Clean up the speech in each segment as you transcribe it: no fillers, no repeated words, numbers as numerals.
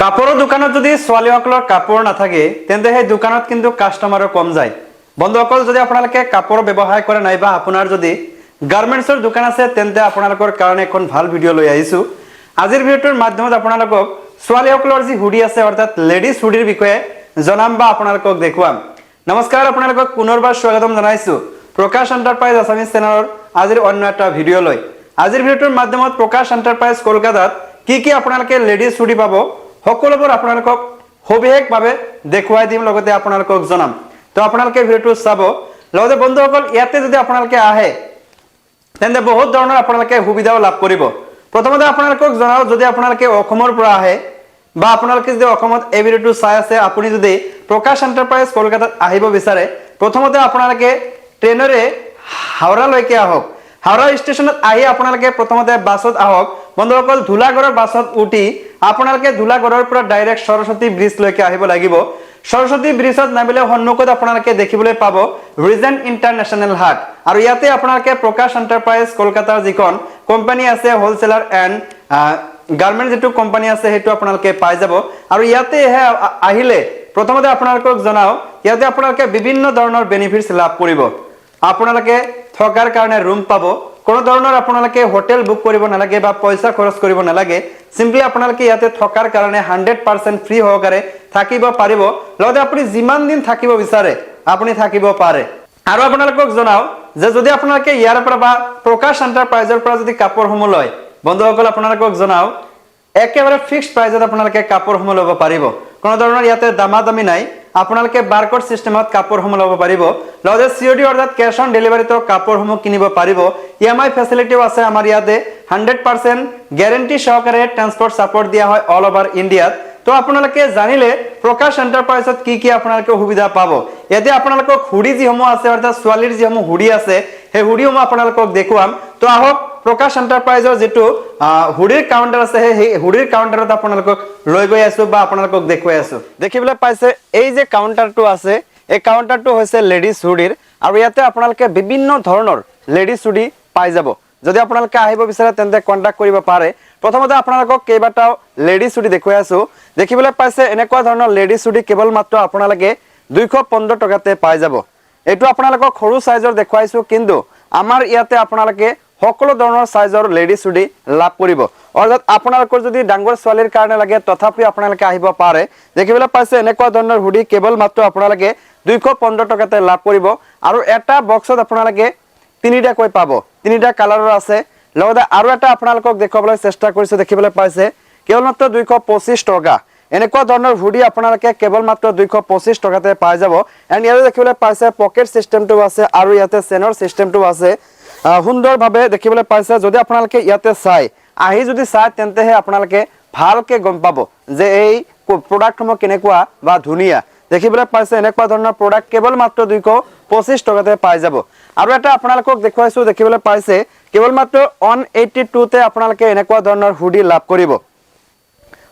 কাপোৰৰ দোকানত যদি ছোৱালীসকলৰ কাপোৰ নাথাকে, তেন্তে সেই দোকানত কিন্তু কাষ্টমাৰো কম যায়। বন্ধুসকল, যদি আপোনালোকে কাপোৰ ব্যৱসায় কৰে নাইবা আপোনাৰ যদি গাৰ্মেণ্টছৰ দোকান আছে, তেন্তে আপোনালোকৰ কাৰণে এখন ভাল ভিডিঅ' লৈ আহিছোঁ। আজিৰ ভিডিঅ'টোৰ মাধ্যমত আপোনালোকক ছোৱালীসকলৰ যি হুডি আছে, অৰ্থাৎ লেডিজ হুডিৰ বিষয়ে জনাম বা আপোনালোকক দেখুৱাম। নমস্কাৰ, আপোনালোকক পুনৰবাৰ স্বাগতম জনাইছোঁ প্ৰকাশ এণ্টাৰপ্ৰাইজ আছামিজ চেনেলৰ আজিৰ অন্য এটা ভিডিঅ' লৈ। আজিৰ ভিডিঅ'টোৰ মাধ্যমত প্ৰকাশ এণ্টাৰপ্ৰাইজ কলকাতাত কি কি আপোনালোকে লেডিজ হুডি পাব, সকলোবোৰ আপোনালোকক সবিশেষভাৱে দেখুৱাই দিম, লগতে আপোনালোকক জনাম। তো আপোনালোকে ভিডিঅ'টো চাব। লগতে বন্ধুসকল, ইয়াতে যদি আপোনালোকে আহে, তেন্তে বহুত ধৰণৰ আপোনালোকে সুবিধাও লাভ কৰিব। প্ৰথমতে আপোনালোকক জনাওঁ, যদি আপোনালোকে অসমৰ পৰা আহে বা আপোনালোকে যদি অসমত এই ভিডিঅ'টো চাই আছে, আপুনি যদি প্ৰকাশ এণ্টাৰপ্ৰাইজ কলকাতাত আহিব বিচাৰে, প্ৰথমতে আপোনালোকে ট্ৰেইনেৰে হাওৰালৈকে আহক। হাওৰা ষ্টেচনত আহি আপোনালোকে প্ৰথমতে বাছত আহক। বন্ধুসকল, ধূলাগড়ৰ বাছত উঠি আপোনালোকে ধূলাগড়ৰ পৰা ডাইৰেক্ট সৰস্বতী ব্ৰিজলৈকে আহিব লাগিব। সৰস্বতী ব্ৰিজত নামিলে সন্মুখত আপোনালোকে দেখিবলৈ পাব ৰিজেণ্ট ইণ্টাৰনেশ্যনেল হাট আৰু ইয়াতে আপোনালোকে প্ৰকাশ এণ্টাৰপ্ৰাইজ কলকাতাৰ যিখন কোম্পানী আছে, হোলচেলাৰ এণ্ড গাৰ্মেণ্ট যিটো কোম্পানী আছে, সেইটো আপোনালোকে পাই যাব। আৰু ইয়াতে আহিলে প্ৰথমতে আপোনালোকক জনাওঁ, ইয়াতে আপোনালোকে বিভিন্ন ধৰণৰ বেনিফিটছ লাভ কৰিব। আপোনালোকে থকাৰ কাৰণে ৰুম পাব। কোনো ধৰণৰ আপোনালোকে হোটেল বুক কৰিব নালাগে বা পইচা খৰচ কৰিব নালাগে। চিম্পলি আপোনালোকে ইয়াতে থকাৰ কাৰণে 100% ফ্ৰী সহকাৰে থাকিব পাৰিব। লগতে আপুনি যিমান দিন থাকিব বিচাৰে, আপুনি থাকিব পাৰে। আৰু আপোনালোকক জনাওঁ যে যদি আপোনালোকে ইয়াৰ পৰা বা প্ৰকাশ এণ্টাৰপ্ৰাইজৰ পৰা যদি কাপোৰসমূহ লয়, বন্ধুসকল, আপোনালোকক জনাওঁ, একেবাৰে ফিক্সড প্ৰাইজত আপোনালোকে কাপোৰসমূহ ল'ব পাৰিব। কোনো ধৰণৰ ইয়াতে দামা দামি নাই। আপোনালোকে বাৰকোড চিষ্টেমত কাপোৰসমূহ ল'ব পাৰিব। লগতে চিঅ ডি, অৰ্থাৎ কেছ অন ডেলিভাৰীতো কাপোৰসমূহ কিনিব পাৰিব। ইএমআই ফেচিলিটিও আছে আমাৰ ইয়াতে। 100% গেৰেণ্টি সহকাৰে ট্ৰান্সপৰ্ট ছাপৰ্ট দিয়া হয় অল অভাৰ ইণ্ডিয়াত। তো আপোনালোকে জানিলে প্ৰকাশ এণ্টাৰপ্ৰাইজত কি কি আপোনালোকে সুবিধা পাব। ইয়াতে আপোনালোকক হুডি যিসমূহ আছে, অৰ্থাৎ ছোৱালীৰ যিসমূহ হুডি আছে, সেই হুডিসমূহ আপোনালোকক দেখুৱাম। তো আহক, প্ৰকাশ এণ্টাৰপ্ৰাইজৰ যিটো হুডিৰ কাউণ্টাৰ আছে, সেই হুডিৰ কাউণ্টাৰত আপোনালোকক লৈ গৈ আছো বা আপোনালোকক দেখুৱাই আছো। দেখিবলৈ পাইছে, এই যে কাউণ্টাৰটো আছে, এই কাউণ্টাৰটো হৈছে লেডিজ হুডিৰ আৰু ইয়াতে আপোনালোকে বিভিন্ন ধৰণৰ লেডিজ হুডি পাই যাব। যদি আপোনালোকে আহিব বিচাৰে, তেন্তে কণ্টেক্ট কৰিব পাৰে। প্ৰথমতে আপোনালোকক কেইবাটাও লেডিজ হুডি দেখুৱাই আছো। দেখিবলৈ পাইছে, এনেকুৱা ধৰণৰ লেডিজ হুডি কেৱল মাত্ৰ আপোনালোকে 215 টকাতে পাই যাব। এইটো আপোনালোকক সৰু চাইজৰ দেখুৱাইছো, কিন্তু আমাৰ ইয়াতে আপোনালোকে সকলো ধৰণৰ চাইজৰ লেডিজ হুডি লাভ কৰিব। অৰ্থাৎ আপোনালোকৰ যদি ডাঙৰ ছোৱালীৰ কাৰণে লাগে, তথাপি আপোনালোকে আহিব পাৰে। দেখিবলৈ পাইছে, এনেকুৱা ধৰণৰ হুডি কেৱল মাত্ৰ আপোনালোকে 215 টকাতে লাভ কৰিব আৰু এটা বক্সত আপোনালোকে তিনিটাকৈ পাব। তিনিটা কালাৰৰ আছে। লগতে আৰু এটা আপোনালোকক দেখুৱাবলৈ চেষ্টা কৰিছো। দেখিবলৈ পাইছে, কেৱল মাত্ৰ 225 টকা। এনেকুৱা ধৰণৰ হুডি আপোনালোকে কেৱল মাত্ৰ 225 টকাতে পাই যাব। এণ্ড ইয়াতে দেখিবলৈ পাইছে, পকেট চিষ্টেমটো আছে আৰু ইয়াতে চেনৰ চিষ্টেমটো আছে। সুন্দৰভাৱে দেখিবলৈ পাইছে। যদি আপোনালোকে ইয়াতে চাই আহি যদি চায়, তেন্তেহে আপোনালোকে ভালকে গম পাব যে এই প্ৰডাক্টসমূহ কেনেকুৱা বা ধুনীয়া। দেখিবলৈ পাইছে, এনেকুৱা ধৰণৰ প্ৰডাক্ট কেৱল মাত্ৰ 225 টকাতে পাই যাব। আৰু এটা আপোনালোকক দেখুৱাইছো। দেখিবলৈ পাইছে, কেৱল মাত্ৰ 182তে আপোনালোকে এনেকুৱা ধৰণৰ হুডি লাভ কৰিব।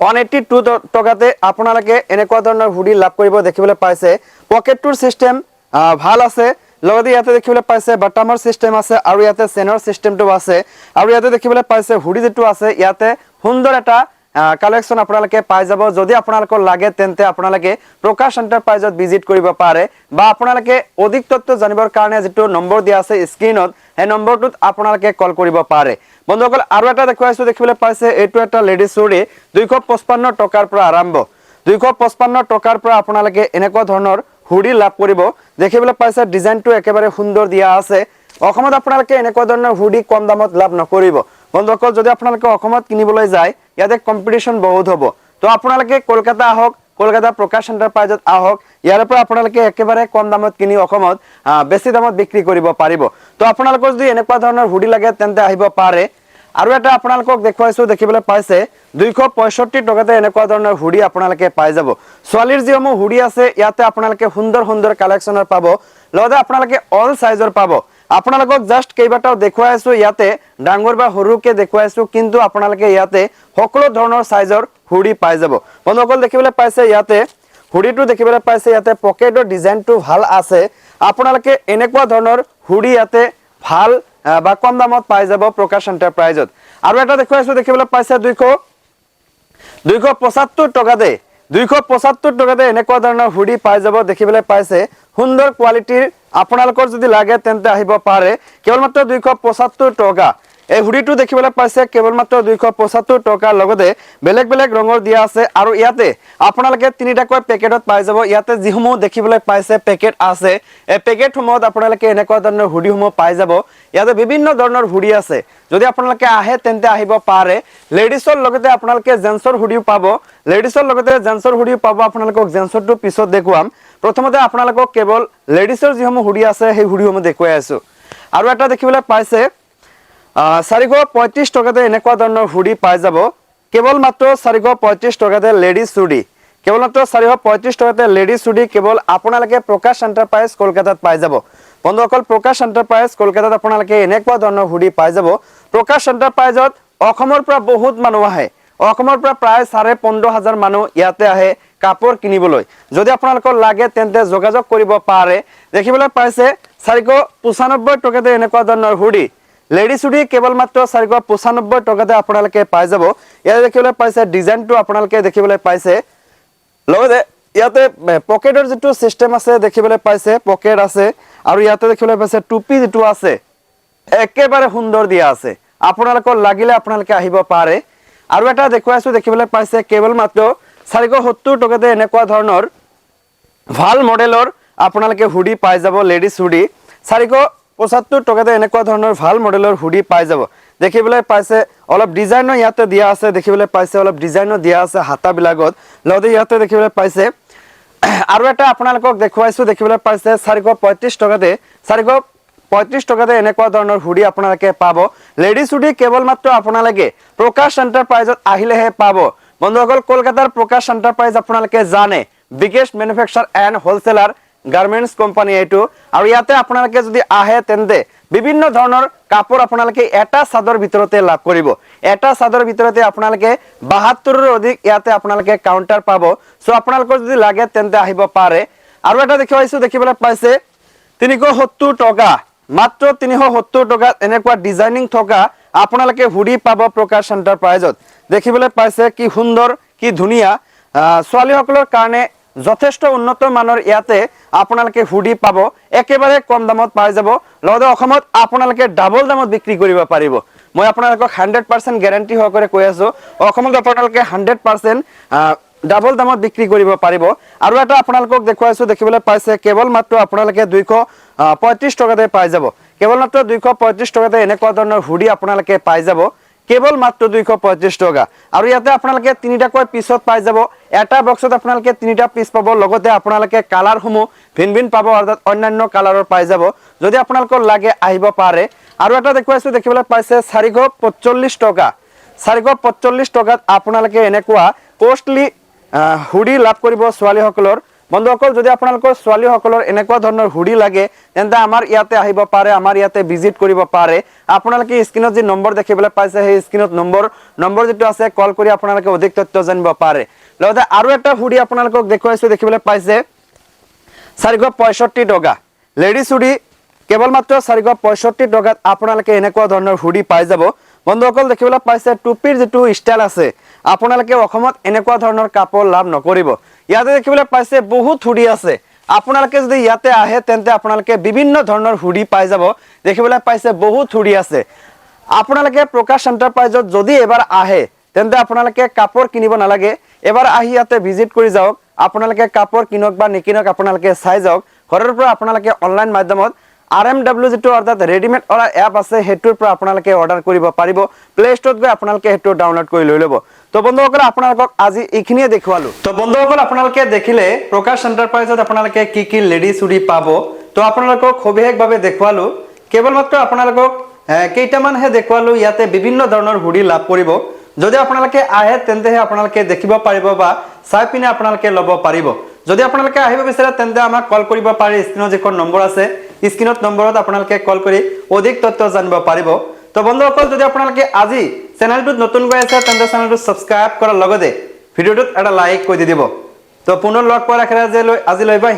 182 টকাতে আপোনালোকে এনেকুৱা ধৰণৰ হুডি লাভ কৰিব। দেখিবলৈ পাইছে, পকেটটোৰ চিষ্টেম ভাল আছে। লগতে ইয়াতে দেখিবলৈ পাইছে, বাটামৰ চিষ্টেম আছে আৰু ইয়াতে চেনৰ চিষ্টেমটো আছে। আৰু ইয়াতে দেখিবলৈ পাইছে, হুডি যিটো আছে, ইয়াতে সুন্দৰ এটা কালেকশ্যন আপোনালোকে পাই যাব। যদি আপোনালোকৰ লাগে, তেন্তে আপোনালোকে প্ৰকাশ এণ্টাৰপ্ৰাইজত ভিজিট কৰিব পাৰে বা আপোনালোকে অধিক তথ্য জানিবৰ কাৰণে যিটো নম্বৰ দিয়া আছে স্ক্ৰীণত, সেই নম্বৰটোত আপোনালোকে কল কৰিব পাৰে। বন্ধুসকল, আৰু এটা দেখুৱাইছো। দেখিবলৈ পাইছে, এইটো এটা লেডিজ হুডি। 255 টকাৰ পৰা আৰম্ভ। 255 টকাৰ পৰা আপোনালোকে এনেকুৱা ধৰণৰ হুডি লাভ কৰিব। দেখিবলৈ পাইছে, ডিজাইনটো একেবাৰে সুন্দৰ দিয়া আছে। অসমত আপোনালোকে এনেকুৱা ধৰণৰ হুডি কম দামত লাভ নকৰিব। বন্ধুসকল, যদি আপোনালোকে অসমত কিনিবলৈ যায়, ইয়াতে কম্পিটিশ্যন বহুত হ'ব। তো আপোনালোকে কলকাতা আহক, কলকাতা প্ৰকাশ এণ্টাৰপ্ৰাইজত আহক। ইয়াৰ পৰা আপোনালোকে একেবাৰে কম দামত কিনি অসমত বেছি দামত বিক্ৰী কৰিব পাৰিব। তো আপোনালোকৰ যদি এনেকুৱা ধৰণৰ হুডি লাগে, তেন্তে আহিব পাৰে। আৰু এটা আপোনালোকক দেখুৱাইছো। দেখিবলৈ পাইছে, 265 টকাতে এনেকুৱা ধৰণৰ হুডি আপোনালোকে পাই যাব। ছোৱালীৰ যিসমূহ হুডি আছে, ইয়াতে আপোনালোকে সুন্দৰ সুন্দৰ কালেকশ্যনৰ পাব। লগতে আপোনালোকে অল চাইজৰ পাব। আপোনালোকক জাষ্ট কেইবাটাও দেখুৱাই আছো ইয়াতে, ডাঙৰ বা সৰুকে দেখুৱাইছো, কিন্তু আপোনালোকে ইয়াতে সকলো ধৰণৰ চাইজৰ হুডি পাই যাব। বন্ধুসকল, দেখিবলৈ পাইছে, ইয়াতে হুডিটো দেখিবলৈ পাইছে, ইয়াতে পকেটৰ ডিজাইনটো ভাল আছে। আপোনালোকে এনেকুৱা ধৰণৰ হুডি ইয়াতে ভাল বা কম দামত পাই যাব প্ৰকাশ এণ্টাৰপ্ৰাইজত। আৰু এটা দেখুৱাইছো। দেখিবলৈ পাইছে, 275 টকাতে, 275 টকাতে এনেকুৱা ধৰণৰ হুডি পাই যাব। দেখিবলৈ পাইছে, সুন্দৰ কোৱালিটিৰ। আপোনালোকৰ যদি লাগে তেন্তে আহিব পাৰে। কেৱল মাত্ৰ 275 টকা। এই হুডিটো দেখিবলৈ পাইছে, কেৱল মাত্ৰ 275 টকাৰ। লগতে বেলেগ বেলেগ ৰঙৰ দিয়া আছে আৰু ইয়াতে আপোনালোকে তিনিটাকৈ পেকেটত পাই যাব। ইয়াতে যিসমূহ দেখিবলৈ পাইছে পেকেট আছে, এই পেকেটসমূহত আপোনালোকে এনেকুৱা ধৰণৰ হুডিসমূহ পাই যাব। ইয়াতে বিভিন্ন ধৰণৰ হুডি আছে। যদি আপোনালোকে আহে তেন্তে আহিব পাৰে। লেডিছৰ লগতে আপোনালোকে জেন্টছৰ হুডিও পাব। লেডিছৰ লগতে জেন্টছৰ হুডিও পাব। আপোনালোকক জেন্টছৰটো পিছত দেখুৱাম। প্ৰথমতে আপোনালোকক কেৱল লেডিছৰ যিসমূহ হুডি আছে, সেই হুডিসমূহ দেখুৱাই আছো। আৰু এটা দেখিবলৈ পাইছে, 435 টকাতে এনেকুৱা ধৰণৰ হুডি পাই যাব। কেৱল মাত্ৰ 435 টকাতে লেডিজ হুডি। কেৱল মাত্ৰ 435 টকাতে লেডিজ হুডি কেৱল আপোনালোকে প্ৰকাশ এণ্টাৰপ্ৰাইজ কলকাতাত পাই যাব। বন্ধুসকল, প্ৰকাশ এণ্টাৰপ্ৰাইজ কলকাতাত আপোনালোকে এনেকুৱা ধৰণৰ হুডি পাই যাব। প্ৰকাশ এণ্টাৰপ্ৰাইজত অসমৰ পৰা বহুত মানুহ আহে। অসমৰ পৰা প্ৰায় 15,500 মানুহ ইয়াতে আহে কাপোৰ কিনিবলৈ। যদি আপোনালোকৰ লাগে তেন্তে যোগাযোগ কৰিব পাৰে। দেখিবলৈ পাইছে, 495 টকাতে এনেকুৱা ধৰণৰ হুডি, লেডিজ হুডি কেৱল মাত্ৰ 495 টকাতে আপোনালোকে পাই যাব। ইয়াতে দেখিবলৈ পাইছে, ডিজাইনটো আপোনালোকে দেখিবলৈ পাইছে। লগতে ইয়াতে পকেটৰ যিটো চিষ্টেম আছে, দেখিবলৈ পাইছে, পকেট আছে। আৰু ইয়াতে দেখিবলৈ পাইছে, টুপি যিটো আছে একেবাৰে সুন্দৰ দিয়া আছে। আপোনালোকৰ লাগিলে আপোনালোকে আহিব পাৰে। আৰু এটা দেখুৱাইছো, দেখিবলৈ পাইছে, কেৱল মাত্ৰ 470 টকাতে এনেকুৱা ধৰণৰ ভাল মডেলৰ আপোনালোকে হুডি পাই যাব। লেডিজ হুডি 475 টকাতে এনেকুৱা ধৰণৰ ভাল মডেলৰ হুডি পাই যাব। দেখিবলৈ পাইছে, অলপ ডিজাইনো ইয়াতে দিয়া আছে। দেখিবলৈ পাইছে, অলপ ডিজাইনো দিয়া আছে হাতাবিলাকত। লগতে ইয়াতে দেখিবলৈ পাইছে, আৰু এটা আপোনালোকক দেখুৱাইছো। দেখিবলৈ পাইছে, 435 টকাতে, 435 টকাতে এনেকুৱা ধৰণৰ হুডি আপোনালোকে পাব। লেডিজ হুডি কেৱল মাত্ৰ আপোনালোকে প্ৰকাশ এণ্টাৰপ্ৰাইজত আহিলেহে পাব। বন্ধুসকল, কলকাতাৰ প্ৰকাশ এণ্টাৰপ্ৰাইজ আপোনালোকে জানে, biggest manufacture and wholesaler garments company এইটো। আৰু ইয়াতে আপোনালোকে যদি আহে তেন্তে বিভিন্ন ধৰণৰ কাপোৰ আপোনালোকে এটা চাদৰ ভিতৰতে লাভ কৰিব। এটা চাদৰ ভিতৰতে আপোনালোকে 72ৰো অধিক ইয়াতে আপোনালোকে কাউণ্টাৰ পাব। চ' আপোনালোকৰ যদি লাগে তেন্তে আহিব পাৰে। আৰু এটা দেখুৱাইছো, দেখিবলৈ পাইছে, 370 টকা। মাত্ৰ 370 টকাত এনেকুৱা ডিজাইনিং থকা আপোনালোকে হুডি পাব প্ৰকাশ এণ্টাৰপ্ৰাইজত। দেখিবলৈ পাইছে, কি সুন্দৰ, কি ধুনীয়া। ছোৱালীসকলৰ কাৰণে যথেষ্ট উন্নত মানৰ ইয়াতে আপোনালোকে হুডি পাব। একেবাৰে কম দামত পাই যাব। লগতে অসমত আপোনালোকে ডাবল দামত বিক্ৰী কৰিব পাৰিব। মই আপোনালোকক 100% গেৰাণ্টি সহকাৰে কৈ আছো, অসমত আপোনালোকে 100% ডাবল দামত বিক্ৰী কৰিব পাৰিব। আৰু এটা আপোনালোকক দেখুৱাইছো, দেখিবলৈ পাইছে, কেৱল মাত্ৰ আপোনালোকে 235 টকাতে পাই যাব। কেৱল মাত্ৰ 235 টকাতে এনেকুৱা ধৰণৰ হুডি আপোনালোকে পাই যাব। কেৱল মাত্ৰ 235 টকা। আৰু ইয়াতে আপোনালোকে তিনিটাকৈ পিছত পাই যাব। এটা বক্সত আপোনালোকে তিনিটা পিচ পাব। লগতে আপোনালোকে কালাৰসমূহ ভিন ভিন পাব, অৰ্থাৎ অন্যান্য কালাৰৰ পাই যাব। যদি আপোনালোকৰ লাগে আহিব পাৰে। আৰু এটা দেখুৱাইছো, দেখিবলৈ পাইছে, 445 টকা। 445 টকাত আপোনালোকে এনেকুৱা কষ্টলি হুডি লাভ কৰিব ছোৱালীসকলৰ। বন্ধুসকল, যদি আপোনালোকৰ ছোৱালীসকলৰ এনেকুৱা ধৰণৰ হুডি লাগে তেন্তে আমাৰ ইয়াতে আহিব পাৰে, আমাৰ ইয়াতে ভিজিট কৰিব পাৰে। আপোনালোকে স্ক্ৰীণত যি নম্বৰ দেখিবলৈ পাইছে, সেই স্ক্ৰীণত নম্বৰ যিটো আছে, কল কৰি আপোনালোকে অধিক তথ্য জানিব পাৰে। লগতে আৰু এটা হুডি আপোনালোকক দেখুৱাইছো, দেখিবলৈ পাইছে, 465 টকা। লেডিজ হুডি কেৱল মাত্ৰ 465 টকাত আপোনালোকে এনেকুৱা ধৰণৰ হুডি পাই যাব। বন্ধুসকল, দেখিবলৈ পাইছে, টুপিৰ যিটো ষ্টাইল আছে, আপোনালোকে অসমত এনেকুৱা ধৰণৰ কাপোৰ লাভ নকৰিব। ইয়াতে দেখিবলৈ পাইছে, বহুত হুডি আছে। আপোনালোকে যদি ইয়াতে আহে তেন্তে আপোনালোকে বিভিন্ন ধৰণৰ হুডি পাই যাব। দেখিবলৈ পাইছে, বহুত হুডি আছে। আপোনালোকে প্ৰকাশ এণ্টাৰপ্ৰাইজত যদি এবাৰ আহে তেন্তে আপোনালোকে কাপোৰ কিনিব নালাগে। এবাৰ আহি ইয়াতে ভিজিট কৰি যাওক। আপোনালোকে কাপোৰ কিনক বা নিকিনক, আপোনালোকে চাই যাওক। ঘৰৰ পৰা আপোনালোকে অনলাইন মাধ্যমত আৰএমডাব্লিউ যিটো, অৰ্থাৎ ৰেডিমেড অৰ্ডাৰ এপ আছে, সেইটোৰ পৰা আপোনালোকে অৰ্ডাৰ কৰিব পাৰিব। প্লে ষ্ট'ৰত গৈ আপোনালোকে সেইটো ডাউনলোড কৰি লৈ ল'ব। তো বন্ধুসকল, আপোনালোকক আজি এইখিনিয়ে দেখুৱালো। তো বন্ধুসকল, আপোনালোকে দেখিলে প্ৰকাশ এণ্টাৰপ্ৰাইজত আপোনালোকে কি কি লেডিজ হুডি পাব। তো আপোনালোকক সবিশেষভাৱে দেখুৱালো। কেৱল মাত্ৰ আপোনালোকক কেইটামানহে দেখুৱালো। ইয়াতে বিভিন্ন ধৰণৰ হুডি লাভ কৰিব। যদি আপোনালোকে আহে তেন্তেহে আপোনালোকে দেখিব পাৰিব বা চাই পিনে আপোনালোকে ল'ব পাৰিব। যদি আপোনালোকে আহিব বিচাৰে তেন্তে আমাক কল কৰিব পাৰে। স্ক্ৰীণত যিখন নম্বৰ আছে, স্ক্ৰীণত নম্বৰত আপোনালোকে কল কৰি অধিক তথ্য জানিব পাৰিব। তো বন্ধুসকল, যদি আপোনালোকে আজি চেনেলটোত নতুনকৈ আছে তেন্তে চেনেলটো ছাবস্ক্ৰাইব কৰাৰ লগতে ভিডিঅ'টোত এটা লাইক কৰি দি দিব। তো পুনৰ লগ পোৱাৰ আশাৰে আজিলৈ বাই।